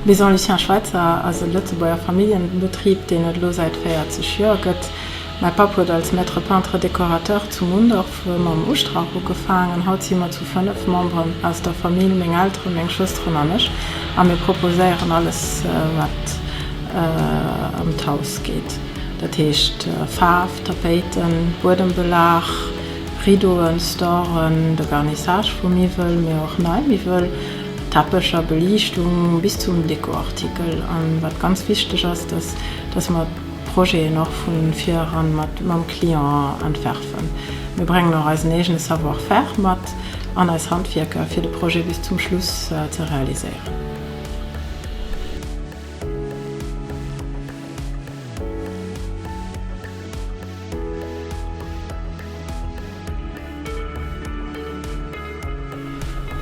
Maison Lucien Schweitzer ass e Lëtzebuerger Familljenbetrib, deen et elo säit 40 Joer gëtt. Mäi Papp huet als Maître peintre décorateur zu Mundorf mam Ustrach ugefaangen. Haut si mer zu 5 Memberen aus der Famill, meng Elteren, meng Schwësteren an ech, a mir proposéieren alles, wat ëm d'Haus geet. Dat heescht Faarf, Tapéiten, Buedembelag, Rideauen, Storen, de Garnissage vu Miwwel, mee och nei Miwwel, Teppecher, Beliichtung bis zum Dekoartikel. An wat ganz wichteg ass, dass dass mer d'Projeten och vu vir eran mat mam Client entwerfen. Mir bréngen och eisen eegene Savoir-faire mat an eis Handwierker fir de Projet bis zum Schluss ze realiséieren.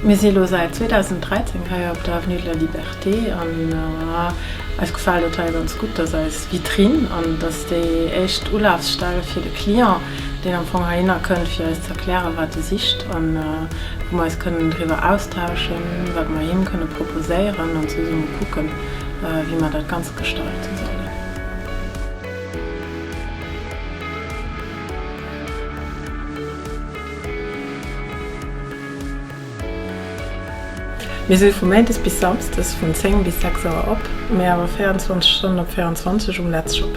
Mir si elo säit 2013 hei op der Avenue de la Liberté an eis gefält et hei ganz gutt. Dat ass eis Vitrine an dat ass déi éischt Ulafsstell fir de Client, deen am Fong heihinner kënnt, fir eis ze erklären, wat e sicht an wou mer eis kënnen driwwer austauschen, wat mer him kënne proposéieren an zesumme kucken, wéi mer dat Ganzt gestalten sollen. Mir si vu méindes bis samsdes vun 10 bis 6 Auer op, mee awer 24 Stonnen op 24 um Letzshop.